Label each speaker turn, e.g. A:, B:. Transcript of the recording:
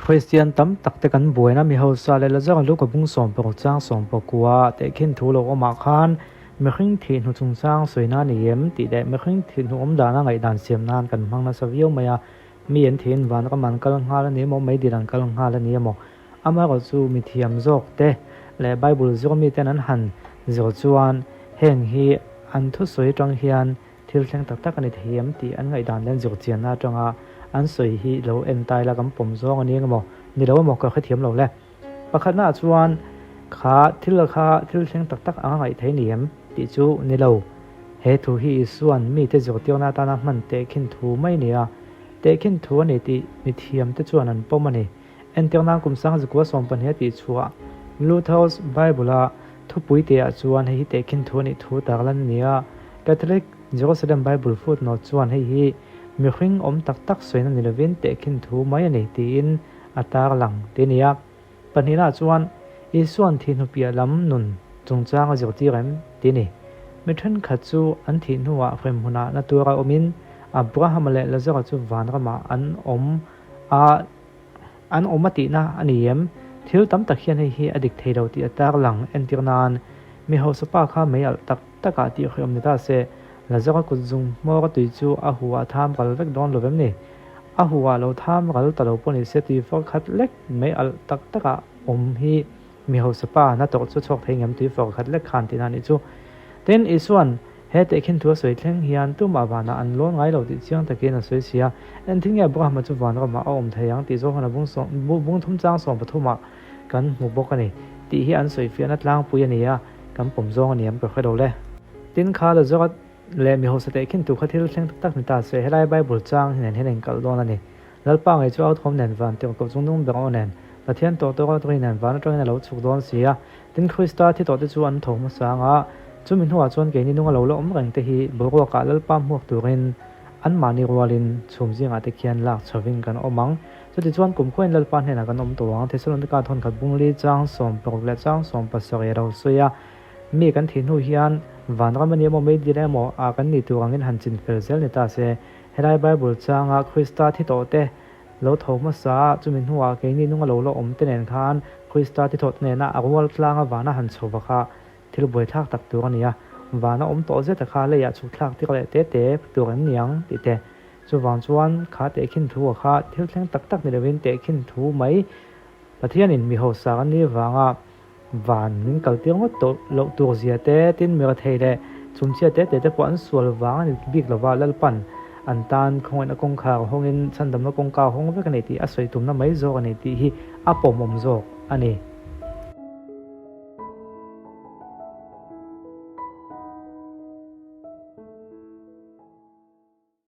A: Kristian tam tak te kan buaina mi hausa leh la zawk Luka bung 16 chang 19 tehkhin thu lo awmah khan mihring thih hnu chungchang sawi nan i em tih leh mihring thih hnu awm dana ngaihdan siam nan kan hmang nasa viau mai a, mi an thihin vanram an kal nghal a ni emaw meidil an kal nghal a ni emaw amaherawh chu mithiam zawk te leh Bible zir mi ten an han zir chuan heng hi an thusawi atang hian Thil thleng tak tak a ni thei em tih an ngaihdan leh an zirchianna atanga an sawi hi lo en ta ila kan pawm zawng a ni eng emaw ni lo emaw ka hrethiam lo le. Pakhatnaah chuan kha thil kha thil thleng tak tak anga ngaih thei ni em tih chu ni lo. He thu hi Isua'n mite zirtirna atana hman tehkhin thu mai a ni a, tehkhin thu a ni tih mithiamte chuan an pawm a ni. Entirna kum 19 12 a tih chhuah Luther's Bible-a thupui tihah chuan hei hi tehkhin thu a nih thu tarlan a ni a. Catholic Jerusalem Bible footnote chuan hei hi mihring awm tak tak sawina ni lovin tehkhin thu mai a ni tiin a tarlang ti a ni a. Pahnihnaah chuan Isua'n thih hnu piah lam nun chungchang a zirtir em ti a ni. Mi thenkhat chu an thih hnuah hremhmunah na tura awmin Abrahama leh Lazara chu vanramah an awm a. An awm a tihna a ni em? Thil tam tak hian hei hi a dik thei lo tih a tarlang. Entir nan, mi hausa pa kha mei alh tak takah tih hriawm ni ta se, Lazara kut zung hmawr a tui chu a hu ah tham ral vek dawn lo vem ni? A hu ah lo tham ral ta lo pawh ni se tui fawr khat lek mei alh tak takah awm hi mi hausa pa na tawrh chu chhuak thei ngem tui fawr khat lek khan tihna a nih chu. Tin, Isua'n He tehkhin thu a sawi thleng hian tumah vanah an lawn ngai lo tih chiang takin a sawi si a. Engtin nge Abrahama chu van ramah a awm thei ang tih zawk hian a bung sawm bung thum chang sawm pathumah kan hmu bawk a ni tih hi an sawi fiahna tlangpui a ni a, kan pawm zawng a ni em ka hre lo le. Tin kha la zawk leh mi hausa tehkhin tu kha thil thleng tak tak ni ta se, helai Bible chang hi nen hian a inkalh dawn a ni. Lalpa ngei chu authawm nen van tirhkoh chung nung ber aw nen, Pathian tawh tawk a tui nen van atangin a lo chhuk dawn si a. Tin Krista thi tawh te chu an tho hmasa ang a, chumi hnuah chuan keini nunga lo la awm reng te hi boruakah Lalpa hmuak turin anmahni rualin chhum zingah te khian lak chhovin kan awm ang. Chutichuan kumkhuain Lalpa hnenah kan awm tawh ang. Thesalonika thawnkhat bungli chang 16 leh chang 17 a lo sawi a, Mi kan thih hnu hian vanram a ni emaw meidil emaw ah kan nih tur angin han chin fel zel ni ta se. Helai Bible changa Krista thi tawh te lo tho hmasa a, chumi hnuah keini nunga lo la awm te nen khan Krista thi thawh te nena a rual tlanga vana han chho va kha thil buaithlak tak tur a ni a. Vana awm tawh zeta kha leiah chhuk thlak tir leh te te tur em ni ang tih te. Chuvang chuan kha tehkhin thu a kha thil thleng tak tak ni lovin tehkhin thu mai Pathianin mi hausa kan nih vanga Van min kaltir ngawt tawh loh tur zia te, tin mi rathei leh chhumchhia te te te pawh an sual vang a ni bik lova, Lalpan an tan khawngaihna kawngkhar hawngin chhandamna kawngka hawng vek a ni tih a sawi tumna mai zawk a ni tih hi a pawmawm zawk a ni.